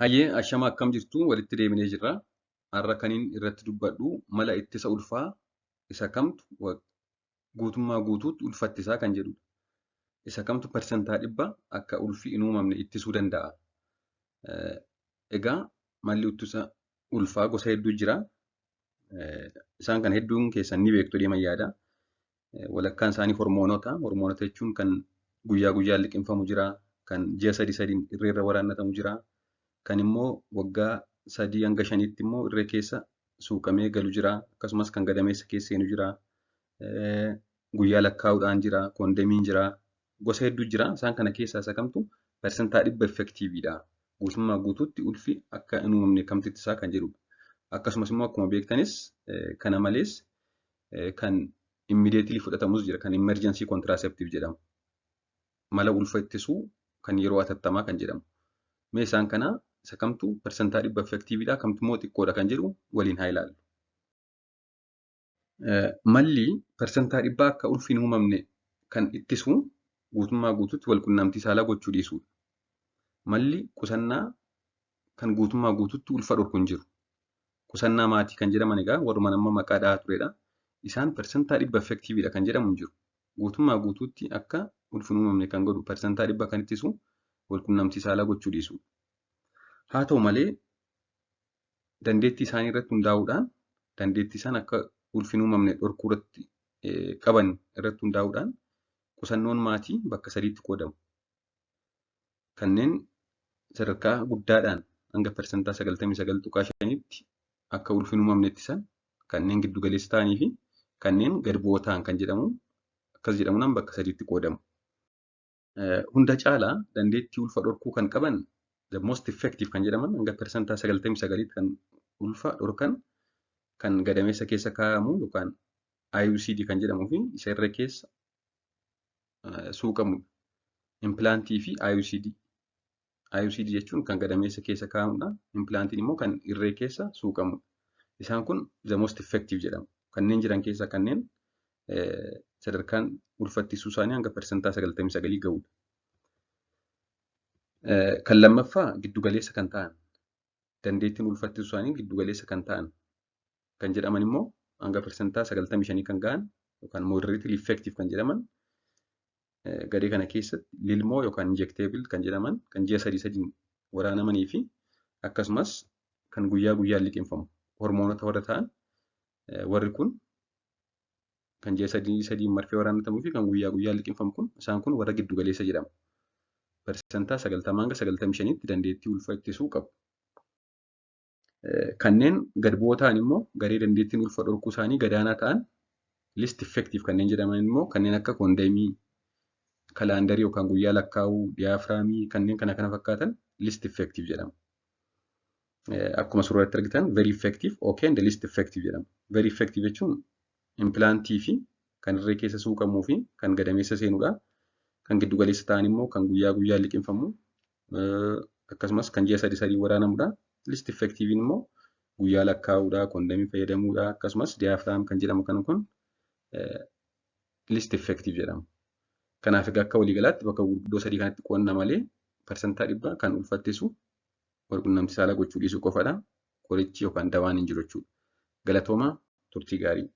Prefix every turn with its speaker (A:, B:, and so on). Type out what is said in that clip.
A: Hayyee, ashama, akkam jirtu? Walitti deebinee jirra. Har'a kaniin irratti dubbadhu mala ittisa ulfaa isa kamtu guutummaa guutuutti ulfa ittisaa kan jedhudha. Isa kamtu 100% akka ulfi hin uumamne ittisuu danda'a? Egaa malli ittisa ulfaa gosa hedduu jira. Isaan kana hedduun keessan ni beektu deeman yaada. Walakkaan isaanii hormoonota. Hormoonota jechuun kan guyyaa guyyaan liqimfamu jira. Kan ji'a sadi sadiin irreerra waraannatamu jira. Kan immoo waggaa 3 hanga 5tti immoo irree keessa suuqamee galu jira. Akkasumas kan gadameessa keessa seenu jira. Guyyaa lakkaa'uudhaan jira. Koondemiin jira. Gosa hedduu jira. Isaan kana keessaa isa kamtu 100% effectiveidha? Guutummaa guutuutti ulfi akka hin uumamne kamtu ittisaa kan jedhudha. Akkasumas immoo akkuma beektanis kana malees kan immediately fudhatamus jira. Kan emergency contraceptive jedhamu. Mala ulfa ittisuu kan yeroo atattamaa kan jedhamu. Mee isaan kana isa kamtu 100% effectiveidha, kamtu immoo xiqqoodha kan jedhu waliin haa ilaallu. Malli 100% akka ulfi hin uumamne kan ittisu guutummaa guutuutti wal qunnamtii saalaa gochuu dhiisuudha. Malli qusannaa kan guutummaa guutuutti ulfa dhorku hin jiru. Qusannaa maatii kan jedhaman egaa warruma amma maqaa dhahaa turedha. Isaan 100% effectiveidha kan jedhamu hin jiru. Guutummaa guutuutti akka ulfi hin uumamne kan godhu, 100% kan ittisu wal qunnamtii saalaa gochuu dhiisuudha. Haa ta'u malee, dandeettii isaanii irratti hundaa'uudhaan, dandeettii isaan akka ulfi hin uumamne dhorkuu irratti qaban irratti hundaa'uudhaan qusannoon maatii bakka sadiitti qoodamu. Kanneen sadarkaa guddaadhaan hanga 99.5%tti akka ulfi hin uumamne ittisan, kanneen giddu galeessa ta'anii fi kanneen gad bu'oo ta'an kan jedhamu, akkas jedhamuudhaan bakka sadiitti qoodamu. Hunda caalaa dandeettii ulfa dhorkuu kan qaban, the most effective kan jedhaman, hanga 99%tti kan ulfa dhorkan kan gadameessa keessa kaa'amu yookaan IUCD kan jedhamuu fi isa irra keessa suuqamudha. Implantii fi IUCD. IUCD jechuun kan gadameessa keessa kaa'amudha. Implantiin immoo kan irree keessa suuqamudha. Isaan kun the most effective jedhamu. Kanneen jiran keessaa kanneen sadarkaan ulfa ittisuu isaanii hanga 99% gahudha. Kan lammaffaa giddu galeessa kan ta'an, dandeettiin ulfa ittisuu isaanii giddu galeessa kan ta'an kan jedhaman immoo hanga 95% kan gahan yookaan moderately effective kan jedhaman, garee kana keessatti lilmoo yookaan injectable kan jedhaman kan ji'a sadii sadiin waraanamanii fi akkasumas kan guyyaa guyyaan liqimfamu hormoonota warra ta'an, warri kun kan ji'a sadii sadiin marfee waraanatamuu fi kan guyyaa guyyaan liqimfamu kun, isaan kun warra giddu galeessa jedhamu. 90% hanga 95tti dandeettii ulfa ittisuu qabu. Kanneen gad bu'oo ta'an immoo, garee dandeettiin ulfa dhorkuu isaanii gadaanaa ta'an, least effective kanneen jedhaman immoo kanneen akka koondeemii, kalaandarii yookaan guyyaa lakkaa'uu, diaphragmii, kanneen kana kana fakkaatan least effective jedhamu. Akkuma suuraa irratti argitan, very effective, okay and least effective jedhamu. Very effective jechuun implantii fi kan irree keessa suuqamuu fi kan gadameessa seenudha. Kan giddu galeessa ta'an immoo kan guyyaa guyyaan liqimfamu akkasumas kan ji'a sadi sadii waraanamudha. Least effective immoo guyyaa lakkaa'uudha, koondemii fayyadamuudha, akkasumas diaphragm kan jedhamu kan kun least effective jedhamu. Kanaaf egaa akka waliigalaatti bakka gurguddoo sadii kanatti qoonna malee 100% kan ulfa ittisu walqunnamtii saalaa gochuu dhiisuu qofadha. Qorichi yookaan dawaan hin jiru jechuudha. Galatoomaa, turtii gaarii.